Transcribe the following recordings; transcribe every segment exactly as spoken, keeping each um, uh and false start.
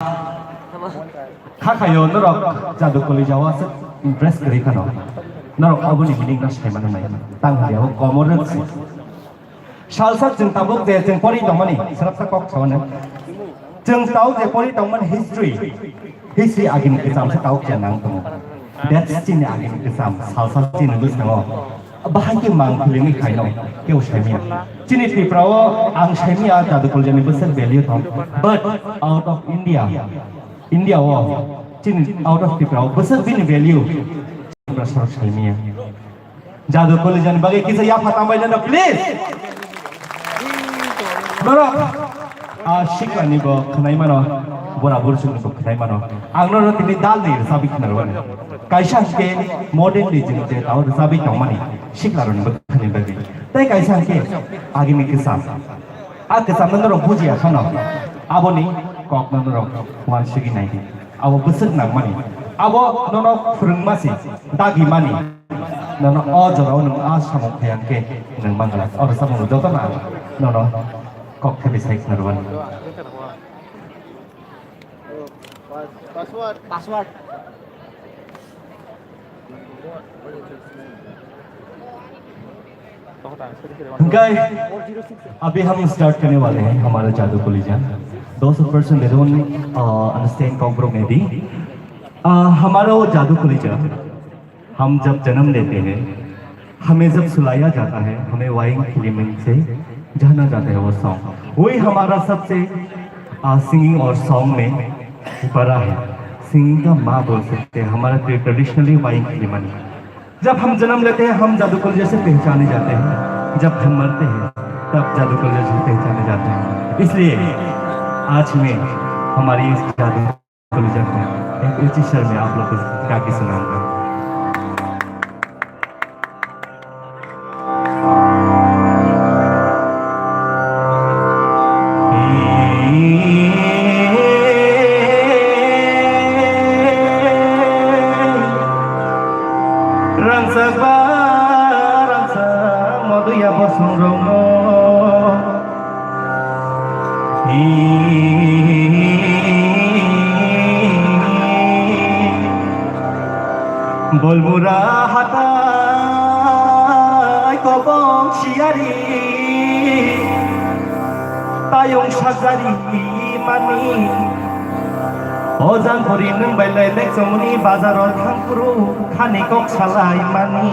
Kha khayo norok Jadu Kolija o aswk impress kwrwi phano. Norok aboni meaning no sai mano nai. Tang hwnwi abo common se. Salsa chwng tabuk je chwng pori tongmani, swrapsa kok sao nai. Chwng tabuk je pori tongmani history, history agini kwcham se tabuk je nang tongo. That's chini agini kwcham, salsa chini bwskango. Bahai khe mang philingwi khaino, keu saimya. Chini Tripura o ang saimya Jadu Kolijani bwswk value thong. But out of India, India o, chini out of Tripura o bwswk bini value. Tripura sorok saimya. Jadu Kolijani bagwi kisa yapha tambai nana, please. Norok, ah, siklani bo khwnai mano, bora bursukni bo khwnai mano. Ang norok tini dal ni rwchabwi khwnarwani. Kaisa hwnkhe modern ni jing je tao rwchabwi tongmani siklarokni bwkhani bagwi. Tei kaisa hwnkhe agini kwcham. A kwchamno norok bujiya phano aboni kokno norok uansugwi naidi. Abo bwswk nangmani. Abo nono phwrwngma se dagimani. Nono o jorao nwng a samung phai hwnkhe nwng mangala. Oro samung jotono ang nono kok thani sai khwnarwani. Password. Password. Guys, अभी हम स्टार्ट करने वाले हैं हमारा जादू कॉलेज। दोस्तों, फर्स्ट में अंडरस्टैंड कॉकब्रो में भी, आ, हमारा वो जादू कॉलेज, हम जब जन्म लेते हैं, हमें जब सुलाया जाता है, हमें वाइन क्लीनिंग से जाना जाता है वो सॉन्ग। वही हमारा सबसे, आ, सिंगिंग और सॉन्ग में बड़ा है। सिंगिंग का माँ बोल सकते हैं, हमारा ट्रेडिशनली वाइन क्लीनिंग। जब हम जन्म लेते हैं, हम जादू कॉलेज से पहचाने जाते हैं, जब हम मरते हैं, तब जादू कॉलेज से पहचाने जाते हैं। इसलिए आज मैं हमारी इस जादू कॉलेज में एक ऊंची स्वर में आप लोग को गा के सुनाऊंगा। Rangchak ba rangchak moduya bosong rokno. Bolbura hatai kobong siyari, tayong sajari mani. O jang pori nwng bai lai nek chongni bazaro thang phuru khani kok salai mani.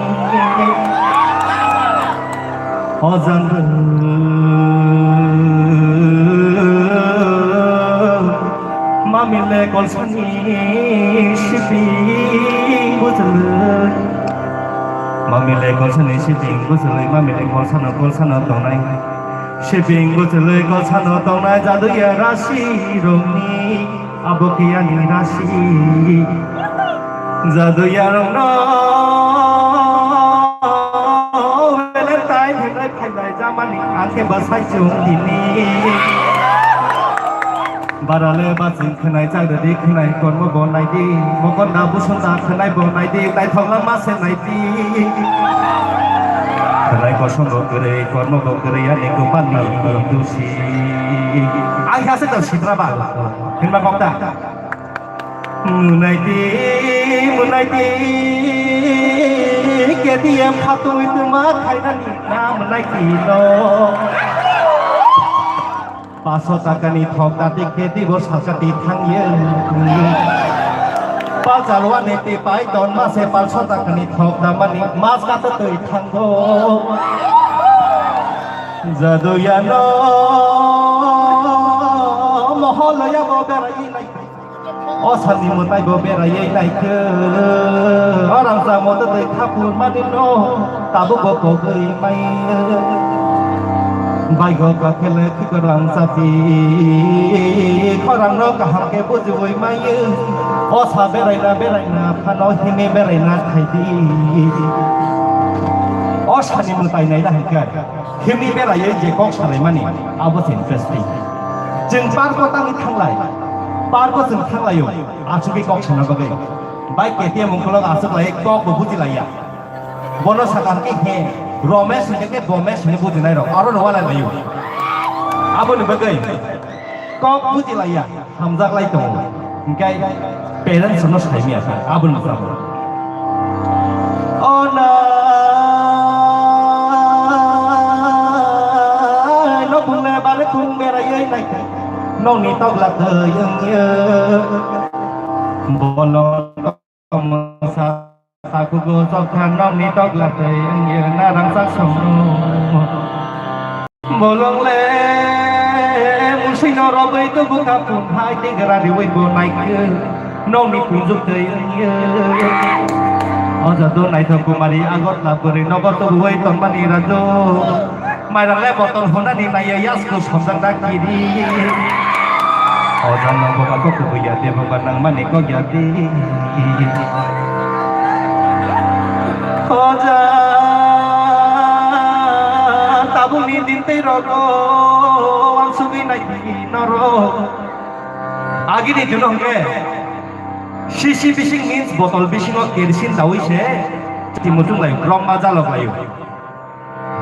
O jang mamile kolsani sibing bujlwi. Mamile kolsani sibing bujlwi, mamile kolsano kolsano tongnai. Sibing bujlwi kolsano tongnai jaduya rasi rokni. Abo khe ani rasi. Jaduyarokno Valentine hinwi phailai jamani ang khe bwsai chwng tini. Barale bachwng khwnai chagradi khwnai kormo bo naidi. Mokonda busonda khwnai bo naidi. Naithok langma se naidi. Khwnai kosom bo kwrwi kormo bo kwrwi ani kwpalni dusi. Ang khe aswk tong sitra ba. Hinba kokta. Munaiti, munaiti, K T M khatungwi tuma khainani na munaiti no. Paso takani thok dati K T bo sakati thangye. Pal chalwani ti pai ton mase paso takani thok damani mas kata twi thango. Jaduyano moholoya bo berai nai. O sani mwtai bo beraiwi naikhe, o rangchak mwtai twi khapur mani no, tabuk bo kogwi mai. Baigo kakhele khikor rangchak di, khorang no kaham khe bujiwi mai. O sa beraina beraina phano hini beraina khaidi. O sani mwtai naina hinkhe, hini beraiwi je kok salaimani, abo se interesting. Chwng park o tangwi thanglai, park o chwng thanglaio, asugwi kok sana bagwi. Bai K T M ungkulok aswk lai kok bo buji laiya. Bono sakha khe he, Romesh hwnkhe khe Bomesh hwnwi bujinai rok, aro no walai laio. Aboni bagwi kok buji laiya. hamjak lai tongo. Hingke parents no sai miya kha, aboni sabo. O na, no bungle bare kung berai nai. Nokni tokla tei wngyo. Bolong Sakugo sokha nokni tokla tei wngya narang sak songno. Bolong le musino roboi tubu kapun hai tei gra riwi bo naikhe nokni kunjuk tei wngya. Oja do naithok kumari agotla bwrwi nogo tubuwi tongmani rajo. Mairang le botol honani naiya yasku somjak da kiri. Oja nang boba kok kubuya de boba nang mani kok ya de. Oja tabuni din tei rogo ang sugi nai di noro. Agini dino hwnkhe sisi bising means botol bisingo kerosene dawi se timuchung lai broma jalok laio.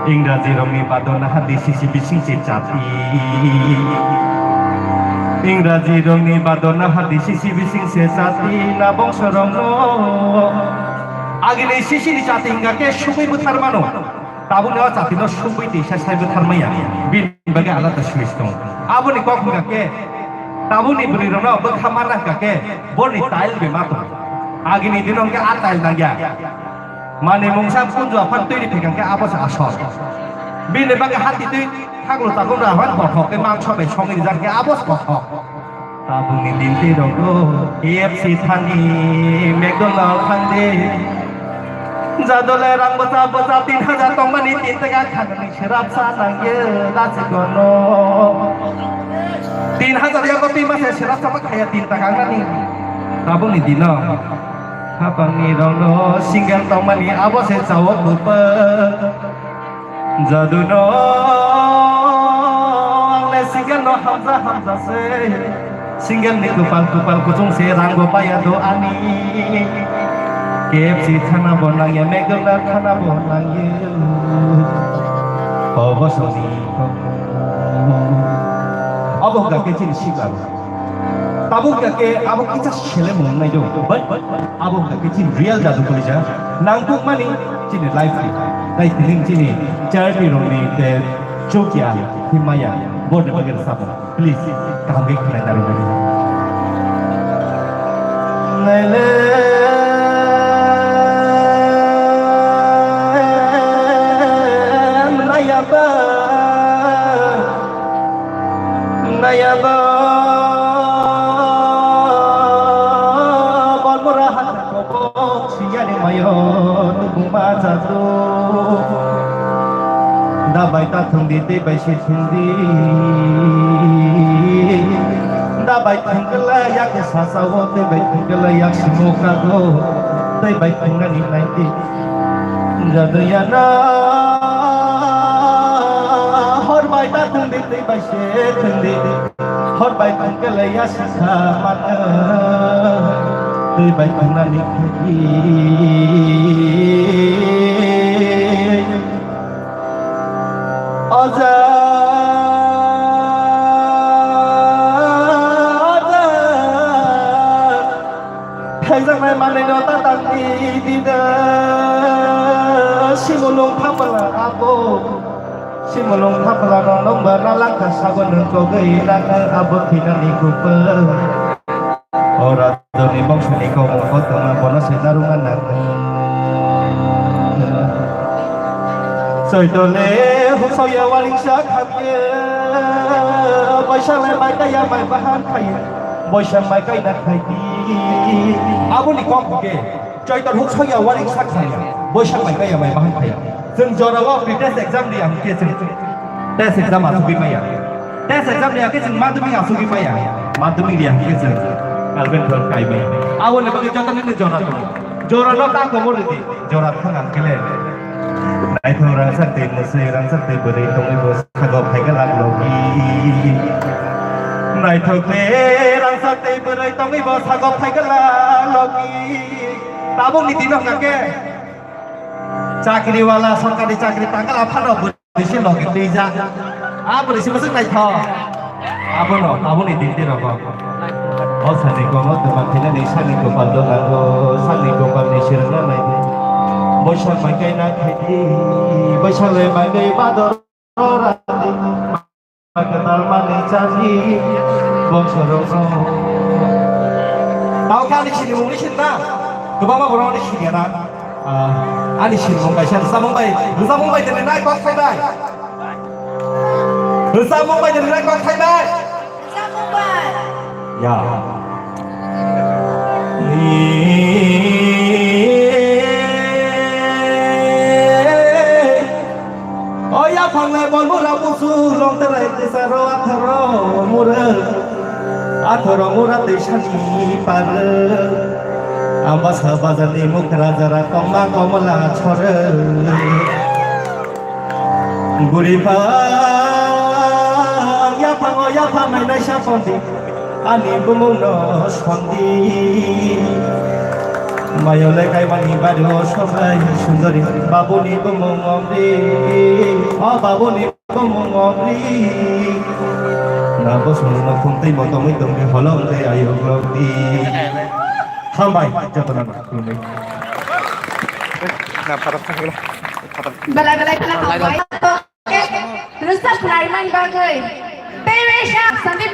Ingraji rokni badona hadi sisi bising se chati. Ingraji rokni badona hadi sisi bising se chati na bongso rokno. Agini sisi ni chati hinga ke sugui buthar mano. Tabuni o chati no sugui tisa sai buthar maya. Bini bagwi alada switch tong. Aboni kok hinga ke tabuni bwrwi rokno bwkha mana hinga ke boni tail be mato. Agini dino hinga a tail nangya. Mani mungsa kunju aphang twi ni phikang khe abo se asol. Bini bagwi hati twi khaglo takhuk rw aphang kothok tei mangso bai songwi rijak khe abo se kothok. Tabukni din twi rogo K F C thani McDonald thangdi. Jadole rang bwsa bwsa tin hajar tongmani tin taka khanani serap sa nangye dasi gono. Tin hajar yago twi mase serap sa ma khaya tin taka nani. Tabukni dino. Hapangni rokno single tongmani abo se chao bupa. Jaduno ang le single no hamja hamja se. Single ni kupal kupal kuchung se rang bo paya do ani. K F C thana bo nangya, McDonald thana bo nangya. Obo soni. Obo hwnkha khe chini sikla. Tabuk ya ke abo kisa sele mung nai do. But abo hwnkha khe chini real jadu kuli ja. Nang tuk mani chini life ni. Tai tining chini charity rong ni te chokya himaya. Borde bagir sabo. Please, kaham khe khwnai naro. Nai le, nai ya ba. Nayaba balmura hana kobok siyani mayo nubuma jadu. Dabai ta thungdi tei bai se thungdi. Dabai thungkla yak sasao tei bai thungkla yak simo kago tei bai thungnani naidi. Jadu yana hor bai ta thungdi tei bai se thungdi. Hor bai thang kele ya sisa mana. Tei bai thang nani khedi. Oja, oja. Thaijaknai manwi no ta tang di di da. Simulung thapala abo. Simulung thapla rok nokba na langkha sabo nwng kogwi nangkha abo thinani kupha. O rajoni bongsoni kok mung kothoma bono se narwkna nangkha. Soitole huksoya waringsa khamye. Boisa le mai kaya mai bahan khaye. Boisa mai kaina khaidi. Aboni kok hwnkhe. Choitor huk soya waring sak saya. Boisak bai kaya bai bahang kaya. Chwng jora o pre test exam ri ang khe chwng test exam asugwi maya. Test exam ri ang khe chwng madhyamik asugwi maya. Madhyamik ri ang khe chwng kalben thon kai maya. Abo le bagwi joto nini jora tongo. Jora no ta komo ridi. Jora thang ang khe le. Naithok rangchak tei mwswi rangchak tei bwrwi tongwi bo sago phaikha lak logi. Naithok tei rangchak tei bwrwi tongwi bo sago phaikha lak logi. Tabukni dino hwnkha khe chakri wala, sorkari chakri tangkala phano bwrwi se logi twijak. A bwrwi se bwswk naithok. Abono, aboni din tei rogo. O sani kono tuma khainani sani kopal dolango, sani kopalni sirna naidi. Boisa maikai na khaidi, boisa le maikai bador radi. Kwtal mani chani bongsorokno. Tao khe ani sinimungni sinna, kwbangma borok ani siniya na. Ah, ani sinimung kaisa rwchapmung bai, rwchapmung bai tini nai kok khainai. Rwchapmung bai tini nai kok khainai. Ya. O yaphang le bolmura busu longterai tisaro atharo mura. Atharo mura tisani par. Ambasa bazarni mukra jara koma komla chore. Guri phang yaphang o yaphang nainai sa phondi. Ani bumung no sondi. Mayo le kaimani bari o sobai sundori. Babuni bumung omri. O babuni bumung omri. Na bosong no khumtwi motomwi tongdi holong tei ayuk lokdi. Hambai jotono khulumwi. Na phatar thangla. Belai belai khna hambai. Rwchap khlaimani bagwi. Tei Sandeep